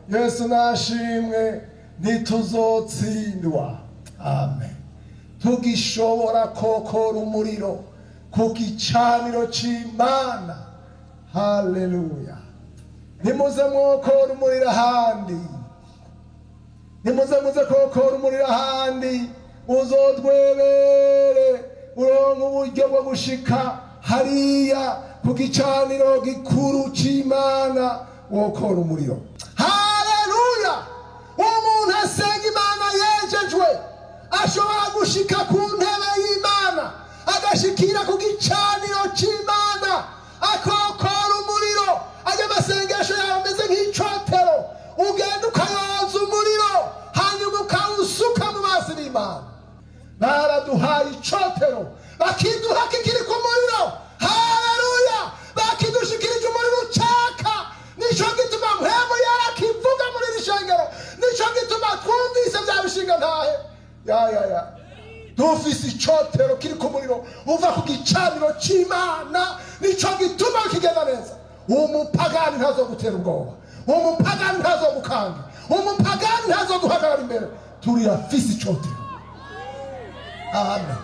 Yesu nashimwe, ntituzotsindwa. Amen. Tugishobora kokora umuriro ku gicaniro c'Imana. Haleluya. Nimuze mwokora umuriro ahandi, nimuze muze kokora umuriro ahandi, uzodwebere uronka uburyo bwo gushika hariya ku gicaniro gikuru c'Imana wokora umuriro. Haleluya. Umuntu asenga Imana yejejwe ashobora gushika ku ntebe y'Imana, agashikira ku gicaniro c'Imana, akokora umuriro. Ajya amasengesho yawe ameze nk'icotero, ugenda ukayoza umuriro, hanyuma ukawusuka mu mazi b'Imana. Baraduhaye icotero, bakiduha kikiri ku muriro. Haleluya. Bakidushikirije umuriro ucaka. Nico gituma Mpwemu yarakivuga muri iri shengero, nico gituma twumvise bya bishinga ntahe ya ya ya. Dufise icotero kiri ku muriro uva ku gicaniro c'Imana, nico gituma kigenda neza. Umupagani ntazogutera ubwoba, umupagani ntazogukanga, umupagani ntazoguhagarara imbere. Turafise icotero. Amen.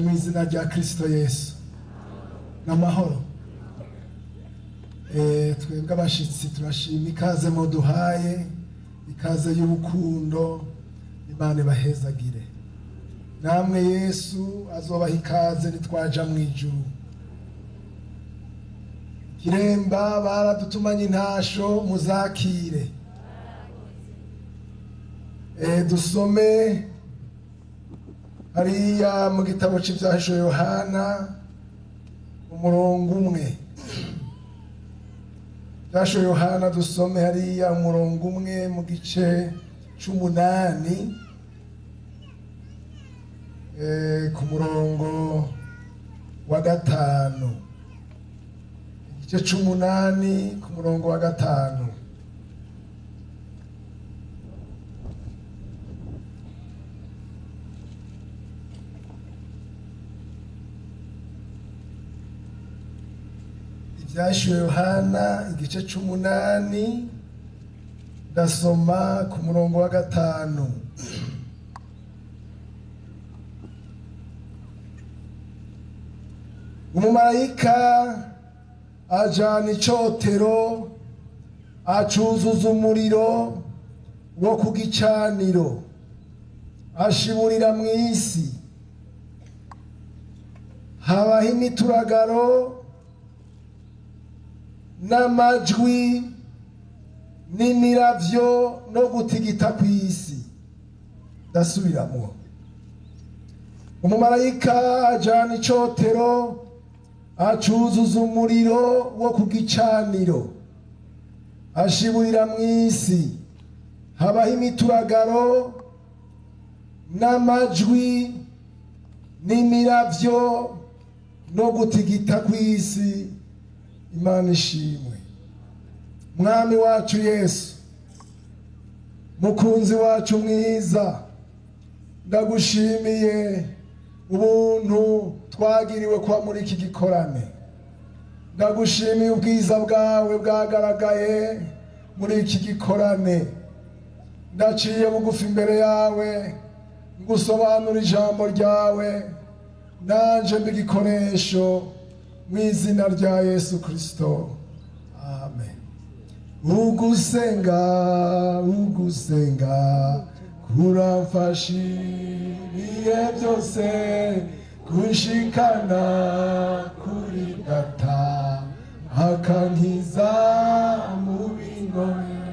Mu izina rya Kristo Yesu, n'amahoro. Twebwe abashitsi turashima ikaze muduhaye, ikaze y'urukundo. Imana ibahezagire. Namwe Yesu azobaha ikaze nitwaja mu ijuru. Kiremba baradutumanye intasho, muzakire. Dusome hariya mu gitabo c'Ivyahishuwe Yohana, umurongo umwe. Ivyashuwe Yohana, dusome hariya umurongo umwe mu gice c'umunani, ku murongo wa 5. Igice c'umunani ku murongo wa 5. Ivyashuwe Yohana igice c'umunani, ndasoma ku murongo wa 5. Umumarayika ajana icotero, acuzuza umuriro wo ku gicaniro, ashiburira mw'isi. Habaho imituragaro n'amajwi n'imiravyo no gutigita kw'isi. Ndasubiramwo. Umumarayika ajana icotero, acuzuza umuriro wo ku gicaniro, ashiburira mw'isi. Habaho imituragaro n'amajwi n'imiravyo no gutigita kw'isi. Imana ishimwe. Mwami wacu Yesu, mukunzi wacu mwiza, ndagushimiye ubuntu twagiriwe kuba muri iki gikorane. Ndagushimiye ubwiza bwawe bwagaragaye muri iki gikorane. Ndaciye bugufi imbere yawe ngusobanura ijambo ryawe, nanje mbigikoresho mu izina rya Yesu Kristo. Amen. Ugusenga, ugusenga kuramfasha ibihe byose, kunshikana kuri Data, akankiza mu bingoye.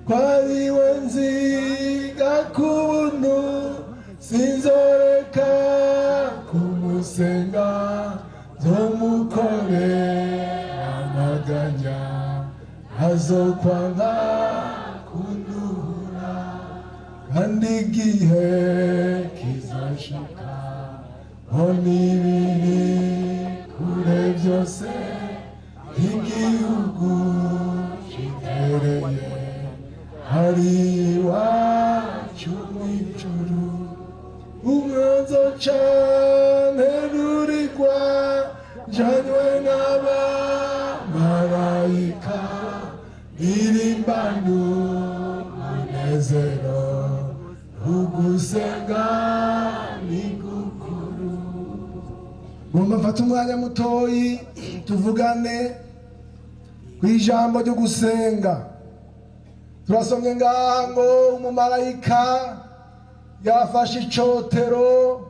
Kwariwe nziga kubuntu, sinzoreka kumusenga, nzomukore amaganya, azokwanga kunduhura. Kandi igihe kizoshika mbona ibiri kure byose, igihugu gitereye hari. Iwacu mw'ijuru, umwanzo cane rurigwa, njanywe n'abamarayika, ndirimbana umunezero, ugusenga ni gukuru. Ngomba mfate umwanya mutoyi tuvugane ku ijambo ryo gusenga. Turasomye ngaha ngo umumarayika yafashe icotero,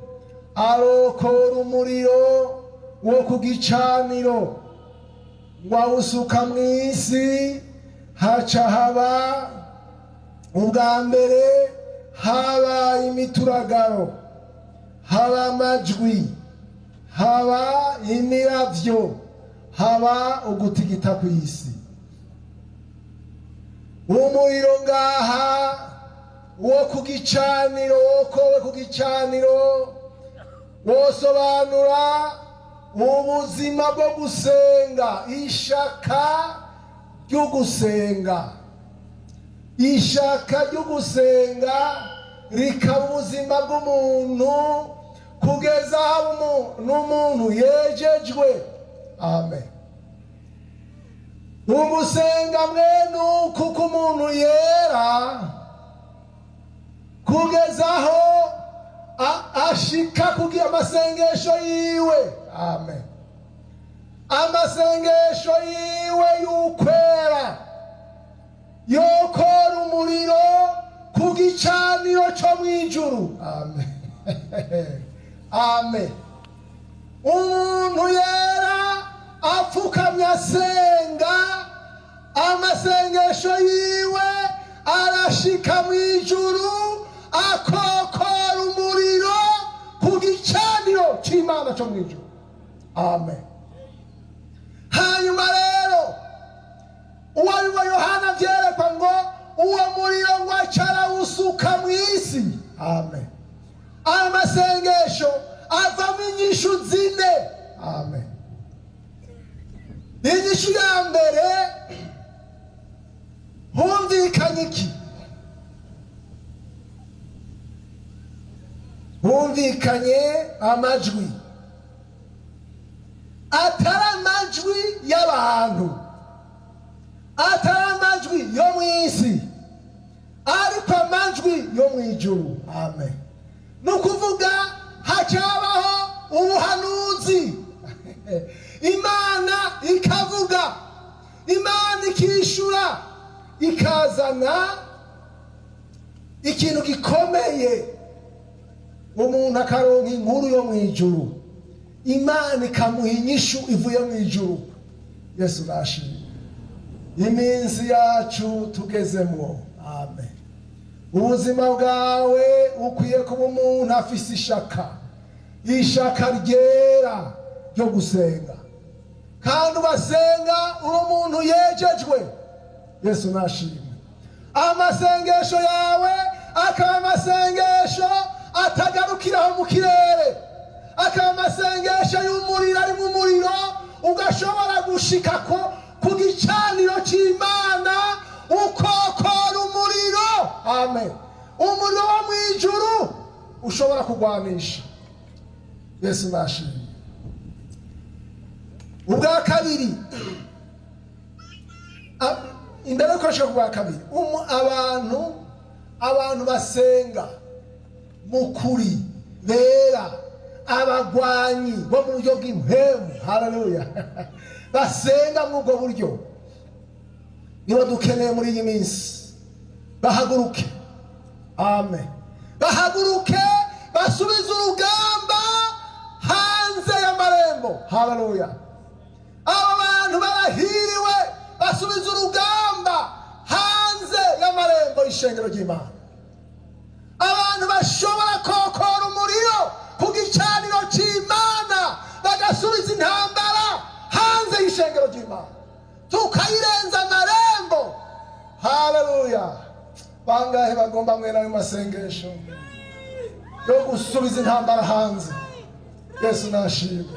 arokora umuriro wo ku gicaniro ngo awusuka mu isi. Haca haba, ubwa mbere habaye imituragaro, haba amajwi, haba imiravyo, haba ugutigita kw'isi. Umuriro ngaha wo ku gicaniro, wokowe ku gicaniro, wosobanura ubuzima bwo gusenga, ishaka ryo gusenga. Ishaka ryo gusenga rikaba ubuzima bw'umuntu kugeza aho n'umuntu yejejwe. Amen. Ugusenga mwene uku k'umuntu yera kugeza aho ashika kugira amasengesho yiwe, amen, amasengesho yiwe y'ukwera yokora umuriro ku gicaniro cyo mu ijuru. Amen, amen. Umuntu yera apfukamye asenga, amasengesho yiwe arashika mu ijuru, akokora umuriro ku gicaniro cy'Imana cyo mu ijuru. Amen. Hanyuma rero uwo ari we Yohana byerekwa ngo uwo muriro ngo acarawusuka mu isi. Amen. Amasengesho avamo inyishu zine. Amen. Inyishu ya mbere, humvikanye iki? Humvikanye amajwi atari amajwi y'abantu, atari amajwi yo mu isi, ariko amajwi yo mu ijuru. Amen. Ni ukuvuga hacabaho ubuhanuzi, Imana ikavuga, Imana ikishura, ikazana ikintu gikomeye, umuntu akaronka inkuru yo mu ijuru, Imana ikamuha inyishu ivuye mu ijuru. Yesu nashimwe. Iminsi yacu tugezemo, amen, ubuzima bwawe ukwiye kuba umuntu afise ishaka, ishaka ryera ryo gusenga, kandi ugasenga uri umuntu yejejwe. Yesu nashimwe. Amasengesho yawe akaba amasengesho atagarukiraho mu kirere, akaba amasengesho y'umuriro, arimo umuriro ugashobora gushika ko ku gicaniro cy'Imana, ukokora umuriro. Amen. Umuriro wo mu ijuru ushobora kurwanisha. Yesu nashimwe. Ubwa kabiri, imbere yuko nshaka ubwa kabiri, abantu basenga mu kuri, bera, abagwanyi bo mu buryo bw'impemu, haleluya, basenga muri ubwo buryo, nibo dukeneye muri iyi minsi. Bahaguruke, amen, bahaguruke basubize urugamba hanze y'amarembo. Haleluya. Abo bantu barahiriwe, basubiza urugamba hanze y'amarembo y'ishengero ry'Imana. Abantu bashobora kokora umuriro ku gicaniro cy'Imana, bagasubiza intambara hanze y'ishengero ry'Imana, tukayirenza amarembo. Haleluya. Bangahe bagomba mwene ayo masengesho yo gusubiza intambara hanze? Yesu nashimwe.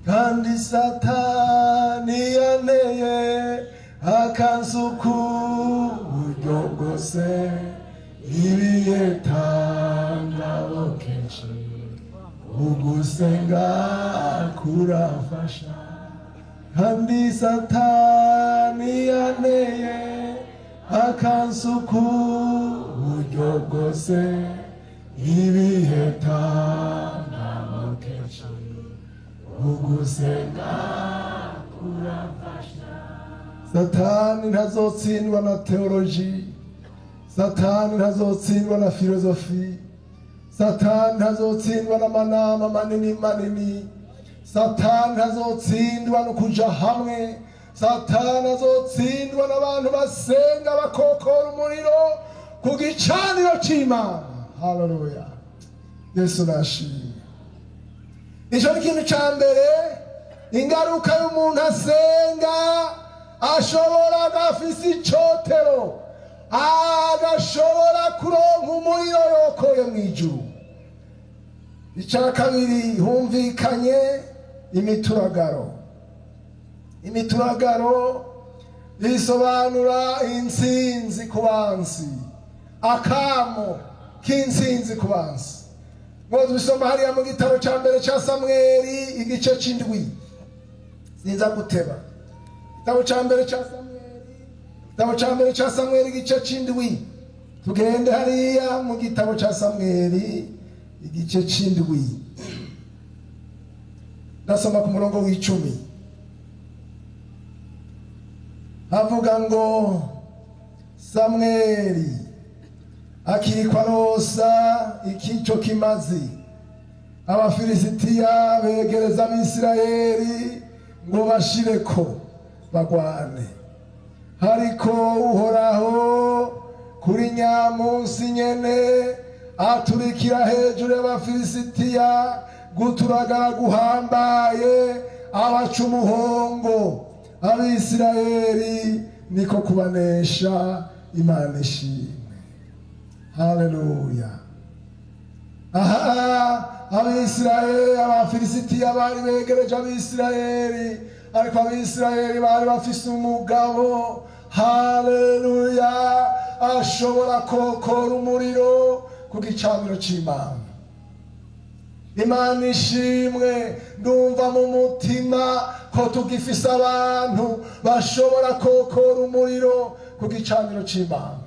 Kandi Satani yanteye. Akansuku uburyo bwose, ibiyetangabo kenshi, ugusenga kurafasha. Kandi Satani yaneye akansuku uburyo bwose, ibiyetangabo kenshi, ugusenga kurafasha. Satani ntazotsindwa na théologie, Satani ntazotsindwa na philosophie, Satani ntazotsindwa n'amanama manini manini, Satani ntazotsindwa no kuja hamwe. Satani azotsindwa n'abantu basenga, bakokora umuriro ku gicaniro c'Imana. Haleluya, Yesu nashimwe. Ico ni ikintu ca mbere, ingaruka y'umuntu asenga ashobora gafise icotero, agashobora kuronka umuriro yokoye mw'ijuru. Icya kabiri, humvikanye imituragaro. Imituragaro isobanura intsinzi ku bansi, akamo k'intsinzi ku bansi. Ngo tubisoma hariya mu gitabo cya mbere cya Samweli, igice c'indwi. Sinza guteba. Igitabo cya mbere cya Samweli, igitabo cya mbere cya Samweli, igice c'indwi. Tugende hariya mu gitabo cya Samweli, igice c'indwi. Ndasoma ku murongo w'icumi. Havuga ngo: "Samweli akiriko arosa ikico kimazi, Abafilisitiya begereza Abisirayeli ngo bashireko bagwane. Ariko Uhoraho kuri nyamunsi nyene aturikira hejuru y'Abafilisitiya guturagara guhambaye, abaca umuhongo, Abisirayeli niko kubanesha." Imana ishimwe, haleluya. Aha Abisirayeli, Abafilisitiya bari begereje Abisirayeli, ariko Abisirayeli bari bafise umugabo, haleluya, ashobora kokora umuriro ku gicaniro c'Imana. Imana ishimwe. Ndumva mu mutima ko tugifise abantu bashobora kokora umuriro ku gicaniro c'Imana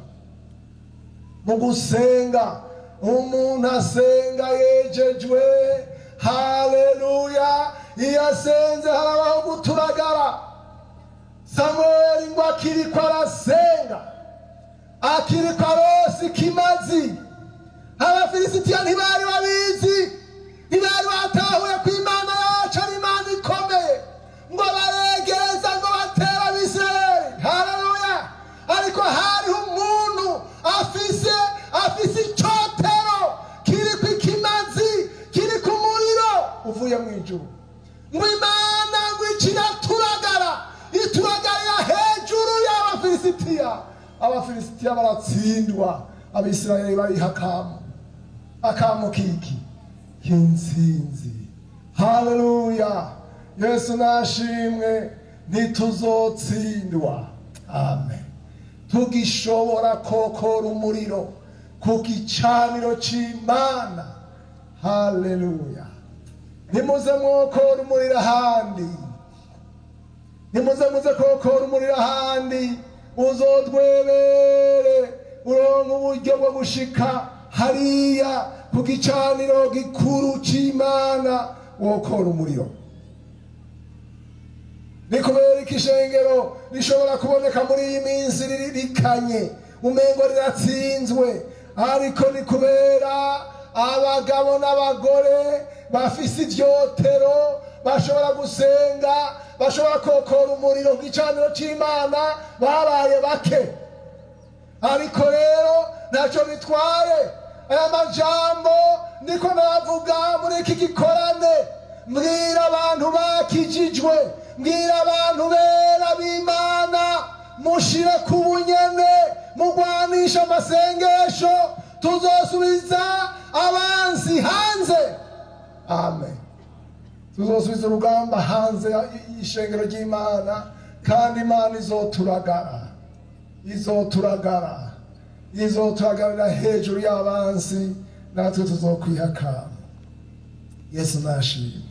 mu gusenga. Umuntu asenga yejejwe, haleluya, iyo asenze harabaho guturagara. Samweli ngo akiriko arasenga, akiriko arosa ikimazi, Abafilisitiya ntibari babizi, ntibari batahuye ko Imana yacu ari Imana ikomeye, ngo baregereza ngo batere Abisirayeli. Haleluya! Ariko hariho umuntu afise icotero kiriko ikimazi, kiri ku muriro uvuye mu ijuru. Ngo Imana ngo ikiraturagara, ituragarira hejuru y'Abafilisitiya, Abafilisitiya baratsindwa, Abisirayeli bariha akamo. Akamo kiki? K'intsinzi. Haleluya, Yesu nashimwe. Ntituzotsindwa, amen, tugishobora kokora umuriro ku gicaniro c'Imana. Haleluya! Ntimuze mwokora umuriro ahandi, ntimuze muze kokora umuriro ahandi. Uzodwebere uronka uburyo bwo gushika hariya ku gicaniro gikuru c'Imana wokora umuriro. Ni kubera ko ishengero rishobora kuboneka muri iyi minsi rikanye, umengo riratsinzwe, ariko ni kubera abagabo n'abagore bafise ivyotero, bashobora gusenga, bashobora kokora umuriro ku gicaniro c'Imana babaye bake. Ariko rero ntacyo bitwaye. Aya majambo niko navuga muri iki gikorane, mbwira abantu bakijijwe, mbwira abantu bera b'Imana: mushire ku bunyene, mugwanisha amasengesho, tuzosubiza abansi hanze, amen. Tuzosubiza urugamba hanze y'ishengero ry'Imana. Kandi Imana izoturagara, izoturagara, izoturagarira hejuru y'abansi, natwe tuzokwihakana. Yesu nashimwe.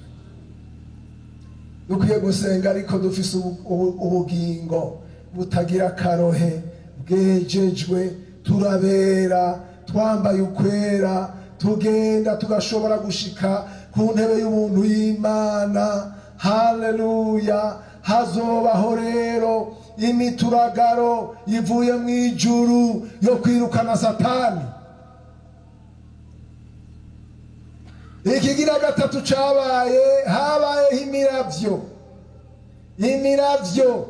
Dukwiye gusenga ariko dufise ubugingo butagira akarohe, bwejejwe, turabera, twambaye ukwera, tugenda tugashobora gushika ku ntebe y'ubuntu y'Imana. Haleluya! Hazobaho rero imituragaro ivuye mu ijuru yo kwirukana Satani. Ikigira gatatu cabaye, habayeho imiravyo. Imiravyo,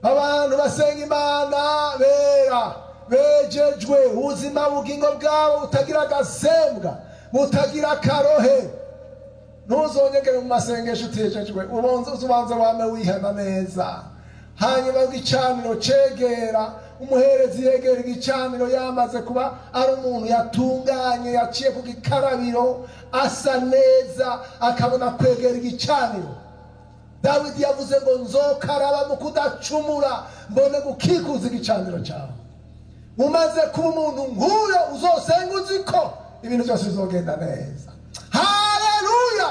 abantu basenga Imana bera, bejejwe, ubuzima bugingo bwabo butagira agasembwa, butagira akarohe. Ntuzongere mu masengesho utejejwe, ubanze wame wihana neza. Hanyuma igicaniro cegera, umuherezi yegera igicaniro yamaze kuba ari umuntu yatunganye, yaciye ku gikarabiro, asa neza, akabona kwegera igicaniro. Dawidi yavuze ngo: "Nzokaraba mu kudacumura, mbone gukikuza igicaniro cyawe." Umaze kuba umuntu nk'uyo, uzosenga uzi ko ibintu byose bizogenda neza. Haleluya!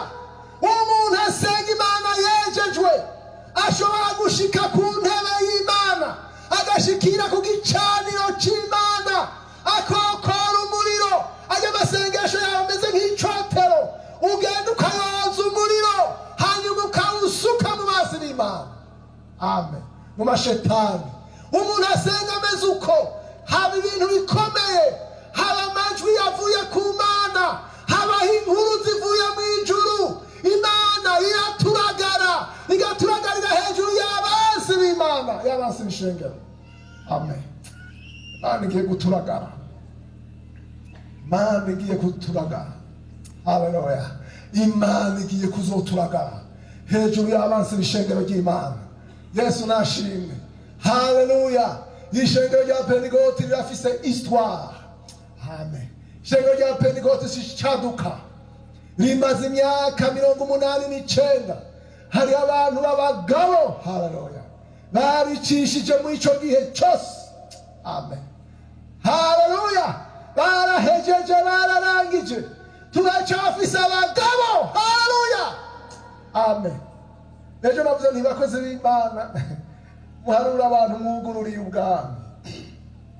Umuntu asenga Imana yejejwe ashobora gushika ku ntebe y'Imana, agashikira ku gicaniro c'Imana, akokora umuriro. Ayo masengesho yawe ameze nk'icotero, ugenda ukayoza umuriro, hanyuma ukawusuka mu basi b'Imana, amen, mu mashetani. Umuntu asenga ameze uko, haba ibintu bikomeye, haba amajwi yavuye ku Mana, habaho inkuru zivuye mu ijuru. Imana iraturagara, igaturagarira hejuru y'abansi b'Imana, y'abansi b'ishengero, amen. Imana igiye guturagara, Imana igiye kuturagara. Haleluya! Imana igiye kuzoturagara hejuru y'abansi b'ishengero ry'Imana. Yesu nashimwe. Haleluya! Ishengero rya Pentegoti rirafise histoire, amen. Ishengero rya Pentegoti si caduka, rimaze imyaka 89. Hari abantu b'abagabo, haleluya, baricishije muri ico gihe cyose, amen. Haleluya! Barahejeje, bararangije, turacyafise abagabo. Haleluya, amen. Ejo navuze nti: "Bakozi b'Imana, muharura abantu mwugururiye ubwami."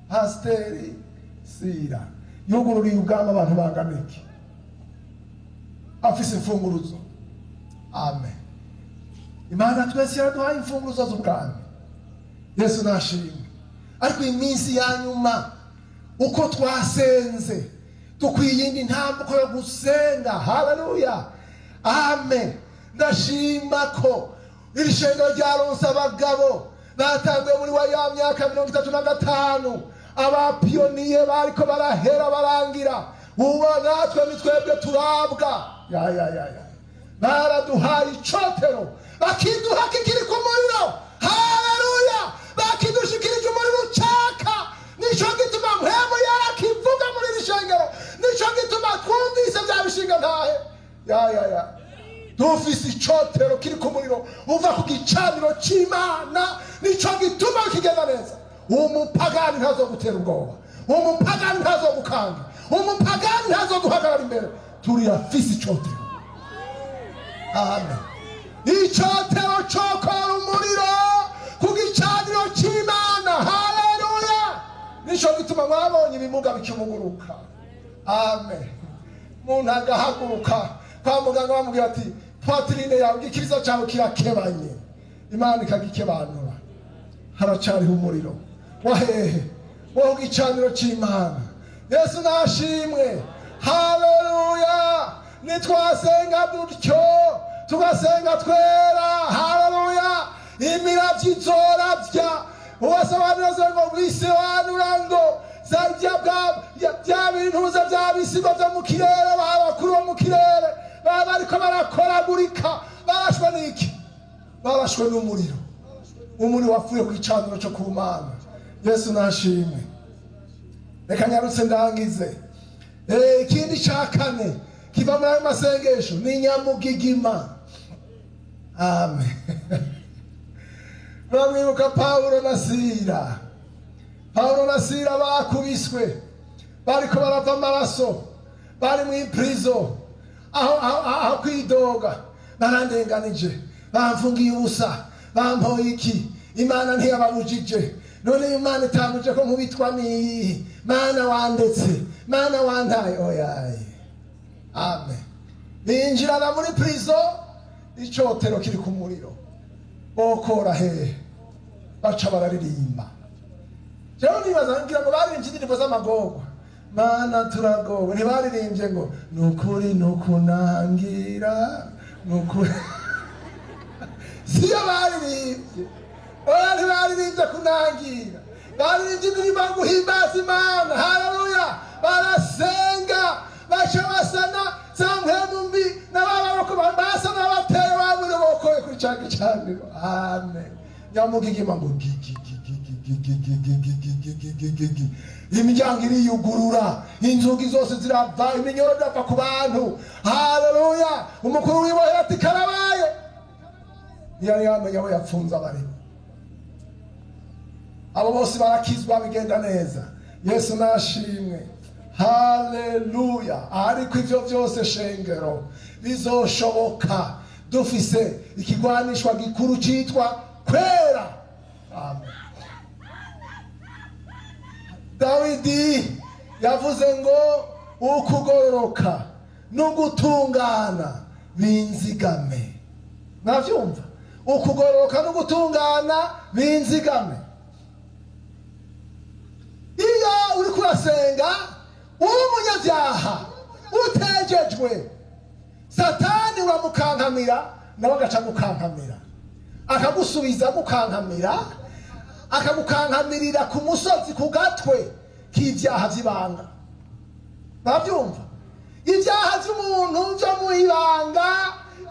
Pasiteri Sira yugururiye ubwami abantu bangana iki? Afise imfunguruzo, amen. Imana twese yaraduhaye imfunguruzo z'ubwami. Yesu nashimwe. Ariko iminsi ya nyuma, uko twasenze, dukwiye iyindi ntambuko yo gusenga. Haleluya, amen. Ndashima ko iri shengero ryaronse abagabo batanguye muri wa ya myaka 35. Abapiyoniye bariko barahera, barangira. Ubu natwe ni twebwe turabwa. Ya ya ya ya, baraduhaye icotero, bakiduha kikiri ku muriro. Haleluya! Bakidushikirije umuriro ucaka. Nico gituma mpwemu yarakivuga muri iri shengero, nico gituma twumvise bya bishinga ntahe. Ya ya ya, dufise icotero kiri ku muriro uva ku gicaniro c'Imana, nico gituma kigenda neza. Umupagani ntazogutera ubwoba, umupagani ntazogukanga, umupagani ntazoguhagarara imbere. Turiyafise icotero, amen. Icotero cokora umuriro ku gicaniro c'Imana. Haleluya! Nico gituma mwabonye ibimuga bikimuguruka, amen. Umuntu agahaguruka, kwa muganga bamubwira ati: "Poitrine yawe, igikiriza cyawe kirakebanye." Imana ikagikebanura. Haracariho umuriro wahehe? Wo ku gicaniro c'Imana. Yesu nashimwe. Haleluya! Nitwasenga dutyo, tugasenga twera, haleluya, imiravyo izoravya. Uwasobanura ngo bisobanura ngo bya bintuza, bya bisigo byo mu kirere, babakuru bo mu kirere baba bariko barakoragurika. Barashwe n'iki? Barashwe n'umuriro, umuriro wapfuye ku gicaniro cyo ku Mana. Yesu nashimwe. Reka nyarutse ndangize. Ikindi cya kane kiva muri ayo masengesho ni nyamugigima, amen. Muramwibuka Pawulo na Sila? Pawulo na Sila bakubiswe, bariko barava amaraso, bari mu ipurizo. Aho kwidoga, "Barandenganije, bamfungiye ubusa, bampoye iki, Imana ntiyababujije, none Imana itambuje ko nkubitwa niyihe? Mana wandetse, Mana wantaye?" Oyaye, amen. Binjirana muri prison, icotero kiri ku muriro, bokora hehe? Baca bararirimba. Jewe nibaza, ngira ngo baririmbye indirimbo z'amagorwa: "Mana turagowe." Ntibaririmbye ngo "Nukuri nukunangira nukuri". Siyo baririmbye. Oya, ntibaririmbye kunangira, baririmbye indirimbo yo guhimbaza Imana. Haleluya! Barasenga, baca basana za mpwemu mbi n'ababoko, basa n'abateye wa muriro bokoye kuri ca gicaniro. Amen. Nyamugigima ngo gigigigigigigigigigigigigigi, imiryango iriyugurura, inzugi zose zirava, iminyoro irava ku bantu. Haleluya! Umukuru w'ibohero ati: "Karabaye." Ntiyari yamenya aho yapfunze abarimo. Abo bose barakizwa, bigenda neza. Yesu nashimwe, haleluya. Ariko ivyo byose, shengero, bizoshoboka dufise ikigwanishwa gikuru citwa kwera. Amen. Dawidi yavuze ngo: "Ukugororoka n'ugutungana binzigame." Mwavyumva? Ukugororoka n'ugutungana binzigame. Iyo uri kurasenga uri umunyabyaha utejejwe, Satani uramukankamira, nawe agaca agukankamira, akagusubiza agukankamira, akagukankamirira ku musozi, ku gatwe k'ibyaha by'ibanga. Murabyumva? Ibyaha by'umuntu byo mu ibanga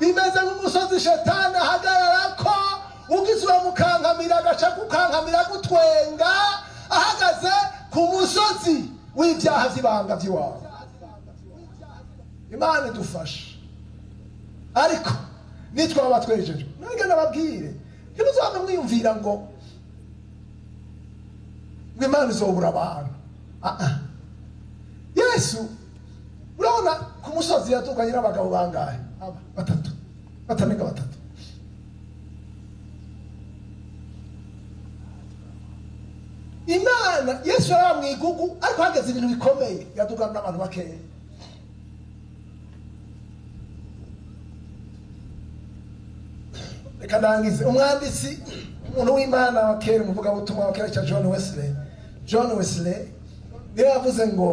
bimeze nk'umusozi Shetani ahagarara ko ugize uramukankamira, agaca agukankamira, agutwenga, ahagaze ku musozi w'ibyaha by'ibanga by'iwawe. Imana idufashe. Ariko nitwaba twejejwe, nange nababwire, ntimuzame mwiyumvira ngo Imana izobura abantu. Ah, ah. Yesu, urabona ku musozi yatuganye n'abagabo bangahe? Aba batatu, batanenga batatu. Imana, Yesu yari mu igugu, ariko hageze ibintu bikomeye yadugana n'abantu bakeya. Reka ndangize. Umwanditsi, umuntu w'Imana wa kera, umuvugabutumwa wa kera cya John Wesley, John Wesley niwe yavuze ngo: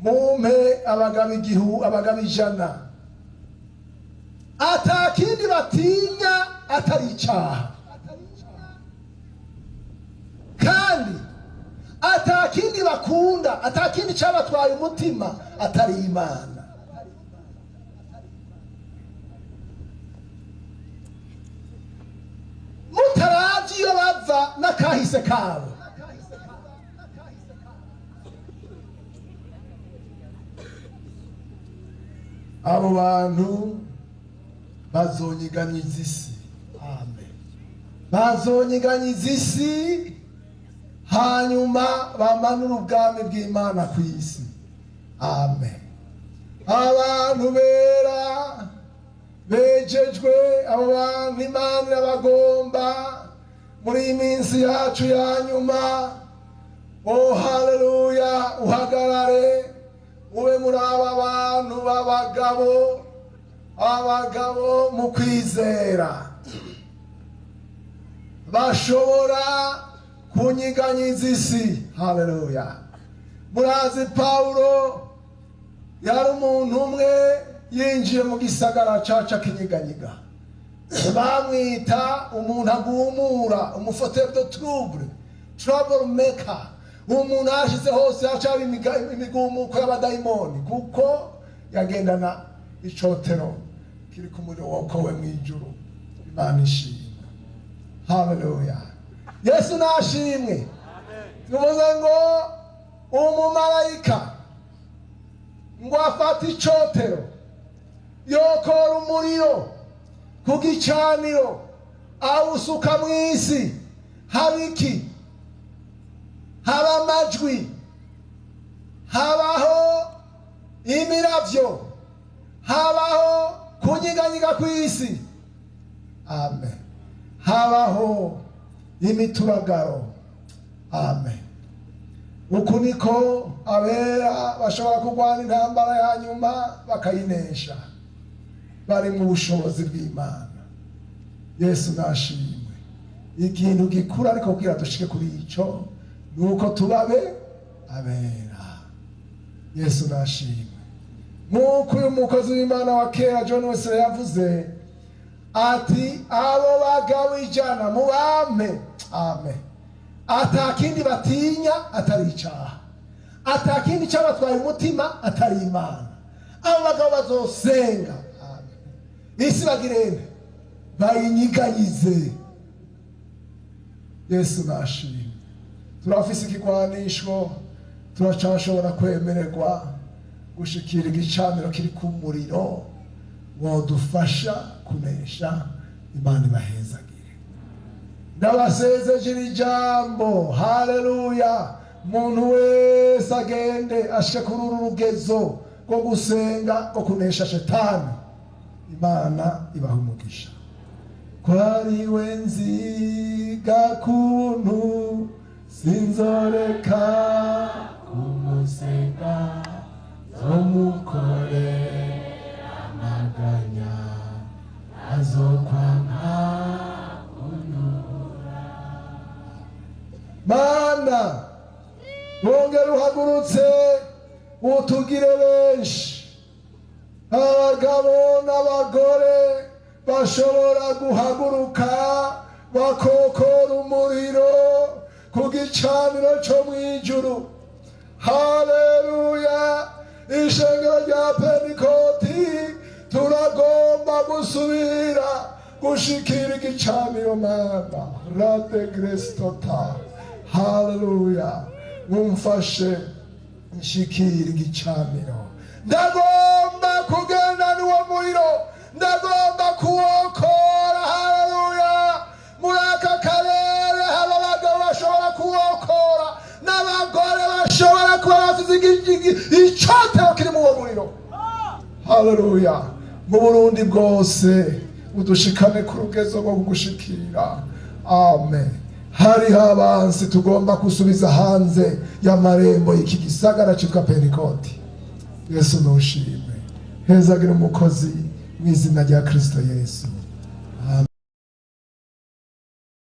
"Mumpe abagabo igihu, abagabo 100, atakindi batinya atari icaha, kandi atakindi bakunda, atakindi cabatwaye umutima atari Imana." Mutaravye iyo bava n'akahise kabo. Abo bantu bazonyiganyiza isi. Amen. Bazonyiganyiza isi, hanyuma bamanura ubwami bw'Imana ku isi. Amen. Abantu bera bejejwe, abo bantu Imana irabagomba muri iyi minsi yacu ya nyuma. Oh haleluya! Uhagarare, ube muri aba bantu b'abagabo, abagabo mu kwizera, bashobora kunyiganyiza isi. Haleluya! Murazi Pawulo yari umuntu umwe yinjiye mu gisagara caca kinyiganyiga, bamwita umuntu agumura, umu fauteur de trouble, trouble maker, umuntu hashize hose hacaba imigumuko y'abadayimoni, kuko yagendana icotero kiri ku muriro wokowe mu ijuru. Imana ishimwe, haleluya. Yesu nashimwe. Tuvuze ngo umumarayika ngo afate icotero, yokora umuriro ku gicaniro. Awusuka mu isi, haba iki? Haba amajwi, habaho imiravyo, habaho kunyiganyiga kw'isi, amen, habaho imituragaro, amen. Uku niko abera bashobora kurwana intambara ya nyuma bakayinesha, bari mu bushobozi bw'Imana. Yesu nashimwe. Ikintu gikuru ariko kugira dushike kuri ico ni uko tubabe abera. Yesu nashimwe. Nk'uko uyu mukozi w'Imana wa kera John Wesley yavuze ati: "Abo bagabo 100 mubampe, amen, atakindi batinya atari icaha, atakindi cyabatwaye umutima atari Imana. Abo bagabo bazosenga, amen, isi bagirene bayinyiganyize." Yesu nashimwe. Turafise ikigwanisho, turacashobora kwemererwa gushikira igicaniro kiri ku muriro wodufasha kunesha. Imana ibahezagire. Ndabasezeje iri jambo. Haleluya! Umuntu wese agende ashike kuri uru rugezo rwo gusenga, rwo kunesha Shetani. Imana ibaha umugisha. Kwariwe nziga kuntu sinzoreka kumusenga, zomukore amaganya azokwanka kunyura. Mana, wongera uhagurutse utugire benshi, abagabo n'abagore bashobora guhaguruka bakokora umuriro ku gicaniro cyo mu ijuru. Haleluya! Ishengero rya Pentikoti, turagomba gusubira gushikira igicaniro. Mana rade grestota, haleluya! Mumfashe nshikira igicaniro. Ndagomba kugenda n'uwo muriro, ndagomba kuwokora. Haleluya! Muri aka karere haba abagabo bashobora kuwokora n'abagore bashobora kuba bafite icotero kiri mu uwo muriro. Haleluya! Mu Burundi bwose udushikane ku rugezo rwo kugushikira, amen. Hariho abansi tugomba gusubiza hanze y'amarembo y'iki gisagara cyitwa Pentikoti. Yesu nushimwe. Hezagira umukozi mu izina rya Kristo Yesu.